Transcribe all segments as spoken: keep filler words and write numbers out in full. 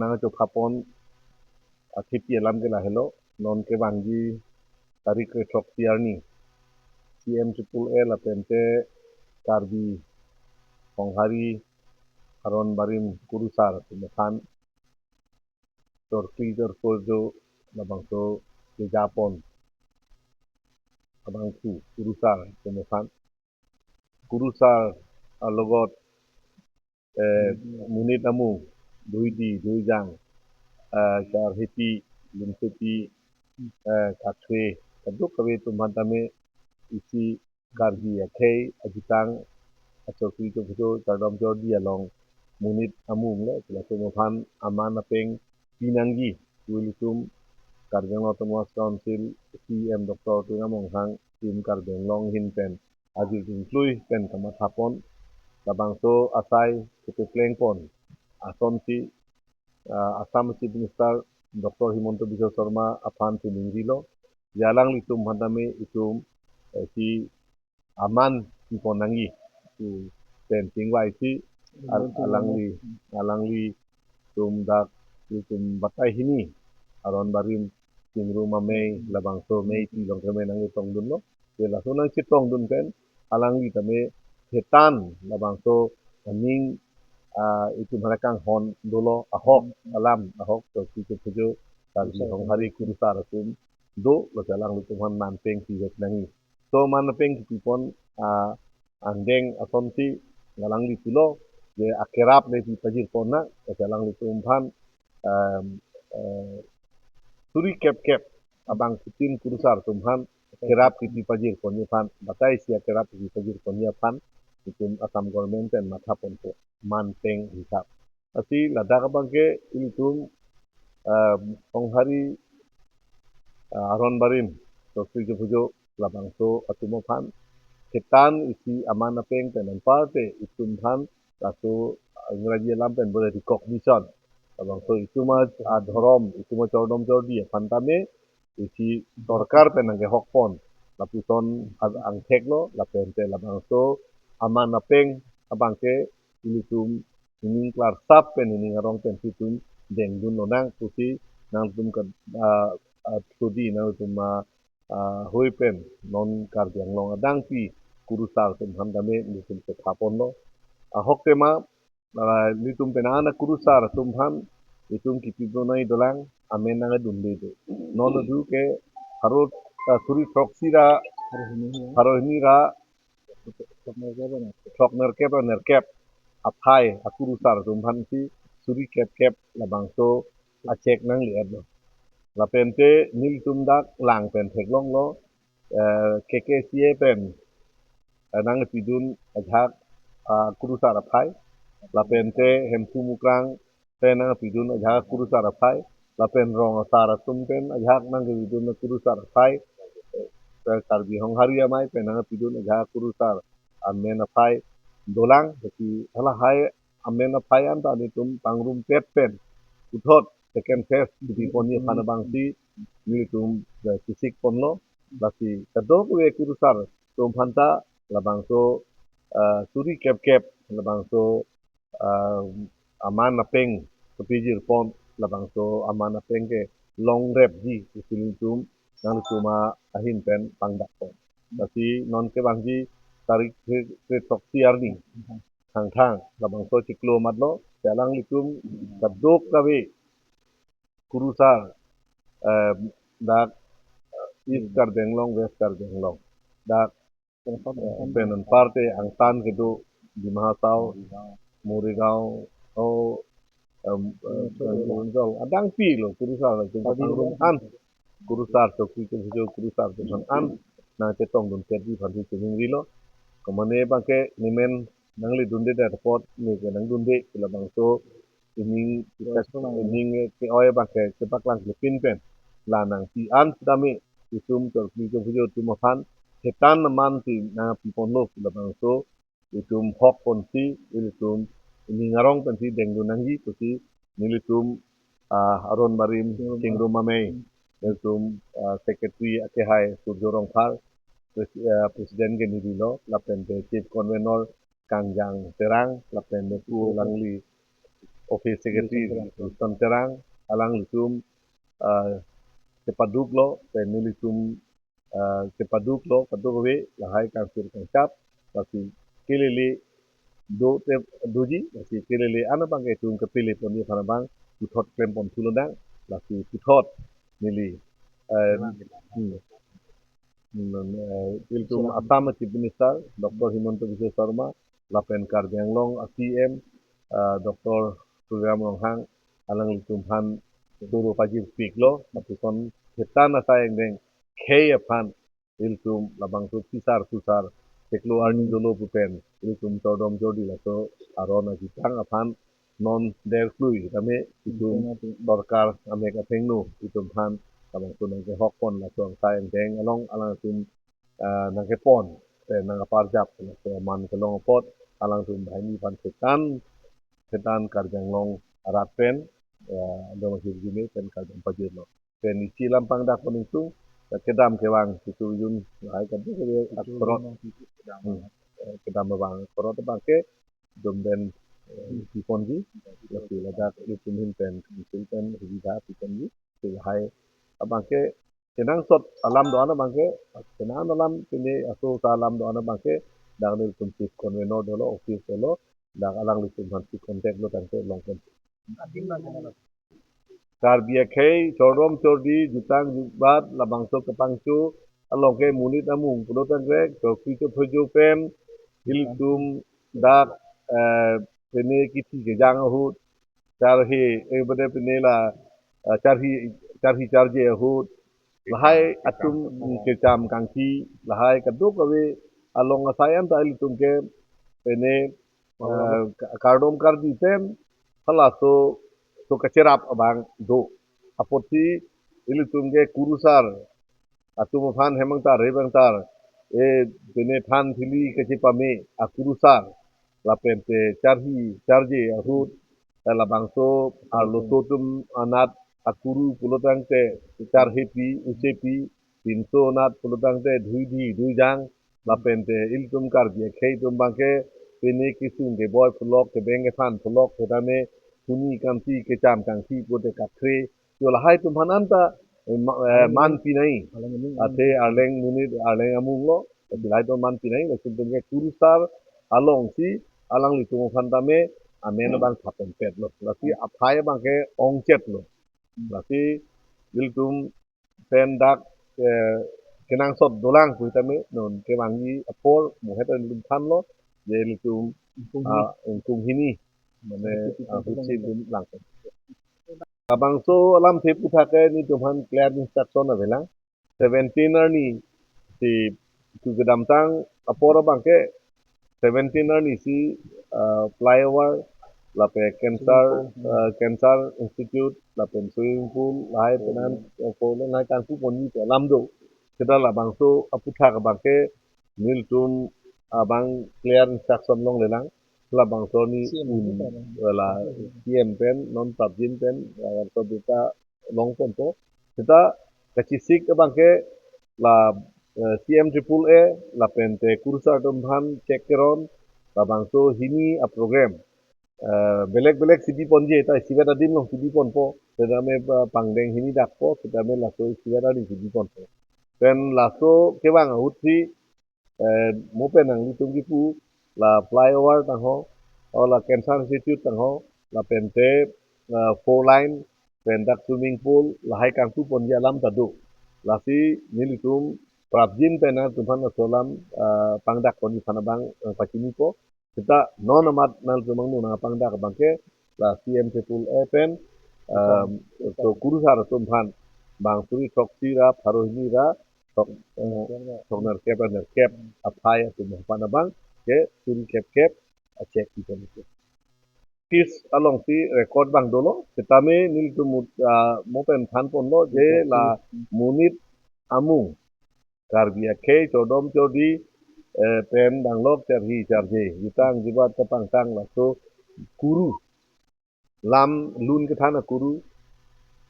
Nangchokhapon athepi alam ke lahelo, non kevangji tarik kre-throksi arni, C M triple A lapen te Karbi Honghari Aron Barim Kurusar atum aphan chorkli chorpojo labangso kejapon abangphu Kurusar atum aphan. Kurusar alogot eh, monit amung, doidi, doijang, eh, karhepi, limsepi, eh, kathwe, kadokave atum aphan tame isi Karbi akhei, ajutang, achorkli chorpojo, chardom chordi along monit amung le, latum aphan aman apeng pinangji pu ilitum Karbi Anglong Autonomous Council C E M Doctor Tuliram Ronghang, Team Karbi Anglong ahin pen ajir dingklui pen kamathapon, labangso asai kepeplengpon asonsi, ah, Assam Chief Minister Doctor Himanta Biswa Sarma aphan chiningrilo, je alanglitum aphan tame itum, eh, si aman pipon nangji pu pen chingvaisi al-, alangli, alanglitum dak itum batai hini Aron Barim Chingrum Amei labangso mei pi along tame nangchetongdunlo. Je laso nangchetongdun pen alangli tame thetan labangso aning, ah, itum aphan kanghon dolo, ahok alam, ahok chorkli chorpojo Karbi Honghari Kurusar atum do, lasi alanglitum aphan aman apeng pivek nangji. So aman apeng kipipon, ah, angdeng asonsi alangli pulo, je akerap le pipajirpon nang, lasi alanglitum aphan, em, eh, suri kep kep abangphutin Kurusar atum aphan kerap kipipajirponji aphan, bataisi akerap kipipajirponji aphan itum Assam government pen mathaponpo, aman apeng hisap. Lasi ladak abangke ilitum, em, Honghari, eh, Aron Barim chorkli chorpojo labangso atum aphan thetan isi aman apeng pen anparte itum aphan laso, ah, Ingraji alam pen bole recognition, labangso itum a-, adhorom, itum achardom chardi aphan tame isi sorkar pen nangkehokpon, lapuson a-, angthek lo, lapen te labangso aman apeng abangke ilitum ining klarsap pen, ining arong pensi itum dengdun lonang pusi nangtum ke, ah, ah, thudi nangtum, ah, ah, hui pen non Karbi Anglong adangpi Kurusar atum aphan tame nelitum kethapon lo. Ahok tema, ah, nelitum pen ana Kurusar atum aphan itum kipidun nangji dolang, amen nangdunde do. Non adu ke pharo, ah, suri throksi ra, pharo hini ra, throk nerkep ra nerkep aphai aKurusar atum aphansi suri kep kep labangso a-cheque nangle-etlo. Lapen te nelitum dak lang pen theklonglo, eh, K K C A pen, eh, nangpidun ajahak, ah, Kurusar aphai. Lapen te Hemphu Mukrang pen nangpidun ajahak Kurusar aphai, lapen rong asar atum pen ajahak nangpidun Kurusar aphai, eh, Karbi Honghari Amei pen nangpidun ajahak Kurusar amen aphai dolang, jadi halahai amen aphai anta nelitum pangrumpet pen puthot second phase kipiponji aphan abangsi nelitum, eh, chesikponlo, lasi kadokave Kurusar atum aphanta labangso, eh, suri kep kep labangso, ah, aman apeng kepijirpon, labangso aman apeng kelongrepji isi nelitum, nangtum ahin pen pangdakpon. Lasi non kevangji tarik kre-, kre-throksi arni Thangthang labangso chiklo matlo, si alanglitum kadokave Kurusar, eh, dak, eh, East Karbi Anglong, West Karbi Anglong, dak, eh, pen anparte angtan kedo Dima Hasao, Morigaon, o, em, eh, Arunachal, adangpi lo Kurusar, Kurusar atum an, Kurusar chorkli chorpojo Kurusar atum an nangchetongdun petji aphansi chiningrilo. Komane abangke nemen nangledunde det apot neke nangdunde, labangso ining, ining ke-oi abangke kepaklang kepin pen la nangpi an sitame itum chorkli chorpojo atum aphan thetan aman si nangpiponlo, labangso itum hokponsi ilitum ining arong pensi dengdun nangji pusi nelitum, ah, Aron Barim Chingrum Amei, nelitum, ah, Secretary akehai Surjo Rongphar, Pres-, ah, President ke neli lo, lapen te Chief Convener Kangjang Terang, lapen te pu alangli Office Secretary Wilson Terang, alanglitum, ah, kepaduklo, pen nelitum, ah, kepaduklo, kadokave lahai kangthir kangchap, lasi kelele dote doji, lasi kelele an abangke itum kapele ponji aphan abang puthot klem pon thu lonang, lasi puthot neli, eh, hmm, hmm, eh, ilitum Assam Chief Minister Doctor Himanta Biswa Sarma, lapen Karbi Anglong a C M, ah, Doctor Tuliram Ronghang, alanglitum aphan doro pajirpiklo, mati kon thetan asai angdeng khei aphan ilitum labangso phisar khusar chiklo arni dolo pu pen ilitum chordom chordi laso aron ajutang aphan non derklui tame itum sorkar amek athengno itum aphan labangso nangkehok pon laso asai angdeng along alangtum, ah, nangkepon, eh, nangkaparjap, laso aman kelong apot, alangtum banghini aphan thetan, thetan Karbi Anglong arat pen, eh, dong hirjume pen kardom pajirlo. Pen isi alam pangdak pon ingtung, kedam kevang, situ jun, lahai kadokave akorot, hmm, eh, kedam kevang akorot abangke, dom den, eh, piponji, lasi ladak ilitum ahin pen, council pen, hubidha piponji, si lahai abangke, kenangsot alam do-an abangke, kenang alam pine aso sa alam do-an abangke, dak nelitum chief convener dolo, office dolo, dak alanglitum aphan si contact lo tangte longpon. Karbi akhei, chordom chordi, jutang jutbat, labangso kepangcho, along ke monit amung pulo tangte, chokri chophojo pen, ilitum dak, eh, pine kithi kejang ahut, charhe, eh, bade pine la, eh, charhi, charhi charje ahut, lahai atum, mm, kecham kangthi, lahai kadokave along asai anta ilitum ke pine, eh, ka-, kardom kardi pen, halaso, so kacherap abang do. Apotsi ilitum ke kurusar atum aphan hem angtar, rep angtar, eh, pine than thili kachepame akurusar, lapen te charhi charje ahut, eh, labangso arloso atum anat akuru pulo tangte charhepi, uchepi, pinso anat pulo tangte dhuidi, dhuijang, lapen te ilitum Karbi akhei atum abangke pine kesung keboi pulok, kebeng kephan pulok, setame huni kanti kecham kangthi pute kathre, yo lahai atum aphan anta, eh, ma-, eh, man pinai. Athe arleng monit, arleng amung lo, lasi lahai atum man pinai, lasi itum ke kurusar alongsi alanglitum aphan tame amen abang thapen petlo. Lasi aphai abangke ongchetlo. Lasi ilitum pen dak, eh, kenangsot dolang pu tame non kevangji apor muhet ilitum thanlo, je ilitum, ah, ingkung hini, mane, ah, hutsi ilitum lang. Labangso alamthe aputhak ke nelitum aphan clear instruction avelang. Seventeen arni si tu kedamtang apor abangke seventeen arni si, ah, flyover, lapen cancer, ah, cancer institute, lapen swimming pool, lahai penan, eh, pool lahai kangpu ponji ke alam do. Seta labangso aputhak abangke nelitum abang clear instruction longlelang. Labangso ni C M un, wala C M pen, non prapjin pen, labangso beta longponpo. Seta kachesik abangke la, eh, C M triple A, lapen te kurusar atum aphan chek keron, labangso hini aprogram, eh, belek belek si biponji, ta isivet adim along si biponpo, setame, eh, pangdeng hini dakpo, setame laso isivet adim si biponpo. Pen laso kevang ahut si, eh, mo pen nanglitum kipu, la flyover tangho, o la cancer institute tangho, lapen te, eh, four lane, pen dak swimming pool, lahai kangpu ponji alam ta do. Lasi nelitum prapjin pen nangtum aphan laso alam, eh, pangdak ponji aphan abang, eh, pachinipo. Seta non amat nangtum angno nangpangdak abangke, la C M triple A pen, eh, so kurusar atum aphan, bang suri throksi ra, pharo hini ra, thok, eh, thok nerkep ra nerkep aphai atum aphan abangke suri kep kep achek pi pen. Office alongsi record abang dolo, setame nelitum mut-, ah, mo pen thanponlo je la monit amung, Karbi akhei, chordom chordi, eh, pen danglok charhi charje, jutang jubat kapangtang laso kuru, lam lun kethan akuru,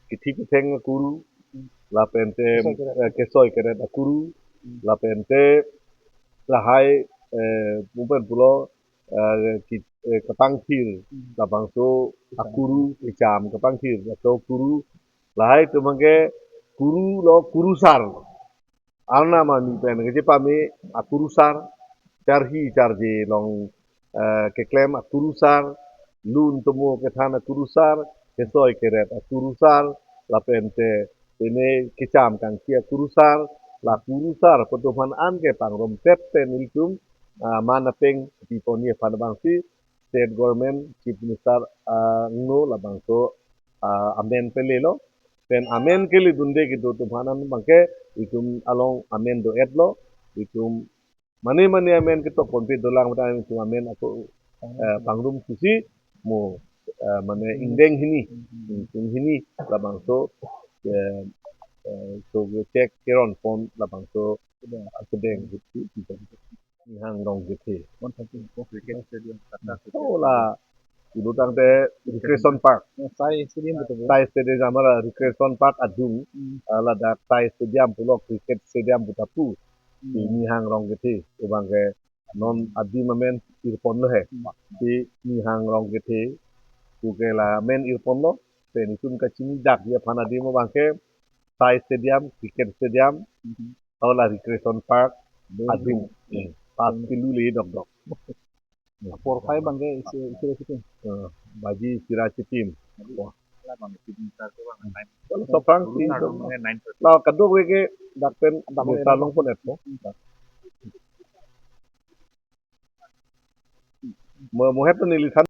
kithi ketheng akuru, lapen te, eh, kesoi keret akuru, lapen te lahai, eh, mo pen pulo, eh, ki, eh, kepangthir, labangso akuru kecham kepangthir, laso kuru lahai atum abangke kuru lo, kurusar. Arnam arni pen kachepame akurusar, charhi charje along, eh, keklem akurusar, lun tomo kethan akurusar, kesoi keret akurusar, lapen te pine kecham kangki akurusar, la kurusar pu atum aphan an ke pangrum tep pen ilitum, ah, man apeng piponji aphan abangsi state government, Chief Minister, ah, angno labangso, ah, amen pelelo. Pen amen keledunde kedo atum aphan an abangke itum along amen do-etlo, itum mane mane amen ketok ponpe dolang mata itum amen ako, eh, pangrum pusi mo, eh, mane ingdeng hini, ingdeng hini labangso, eh, eh, so check keron pon labangso, eh, kedeng gitu. Nihang Rongkethe. Cricket stadium, Tata Cricket. Oh, la, dulu tangte Recreation Park. Sai stadium betul. Sai stadium sama la Recreation Park adung, Hmm. ah, ladak sai stadium pulo, cricket stadium pu ta pu. Hmm. Di Nihang Rongkethe, abangke non adim amen irponlo he. Hmm. Di Nihang Rongkethe, puke la amen irponlo, pen itum kachini dakji aphan adim abangke sai stadium, cricket stadium, Hmm. Aula Recreation Park, Dong. Adung. Hmm. Pas kilu le dokdok. Porphai abangke isi, isi, isi. Eh, Baji Sira Chitim. Wah. Labang Chitim Sar ke bang, nine. Kalau Sophrang Guru si, Sar Sophrang. Nine. Lah, kadokave ke dak pen, dak pen. Desa along pon-et mo. Mo, mo het neli than.